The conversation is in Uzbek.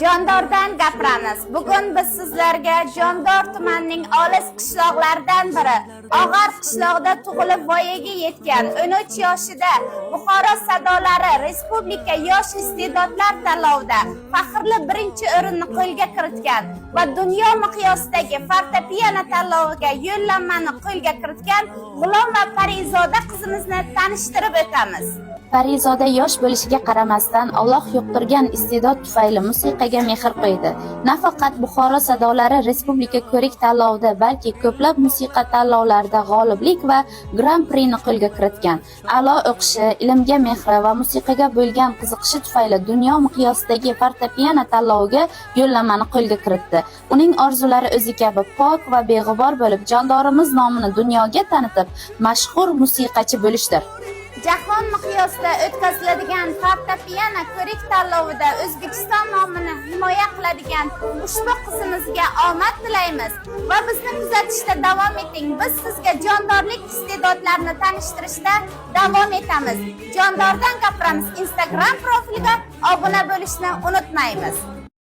Jondordan gapiramiz. Bugun biz sizlarga Jondor tumanining olis qishloqlaridan biri, Og'ar qishlog'ida tug'ilib voyaga yetgan, 13 yoshida Buxoro sadolari Respublika yosh iste'dodlar tanlovida faxrli birinchi o'rinni qo'lga kiritgan va dunyo miqyosidagi fortepiano tanloviga yo'llanmani qo'lga kiritgan G'ulom va Parizoda qizimizni tanishtirib o'tamiz. Parizoda yosh bo'lishiga qaramasdan, Alloh yuqtirgan iste'dod tufayli musiqaga mehr qo'ydi. Nafaqat Buxoro sadolari respublika ko'rik tanlovida, balki ko'plab musiqa tanlovlarida g'oliblik va Gran-prini qo'lga kiritgan. A'lo o'qishi, ilmga mehri va musiqaga bo'lgan qiziqishi tufayli dunyo miqyosidagi fortepiano tanloviga yo'llanmani qo'lga kiritdi. Uning orzulari o'zi kabi pok va beg'ubor bo'lib, jondorimiz nomini dunyoga tanitib, mashhur musiqachi bo'lishdir. Jahon miqyosida o'tkaziladigan fortepiano ko'rik tanlovida O'zbekiston nomini himoya qiladigan ushbu qizimizga omad tilaymiz va bizni kuzatishda davom eting. Biz sizga jondorlik iste'dodlarini tanishtirishda davom etamiz. Jondordan gapiramiz Instagram profiliga obuna bo'lishni unutmaymiz.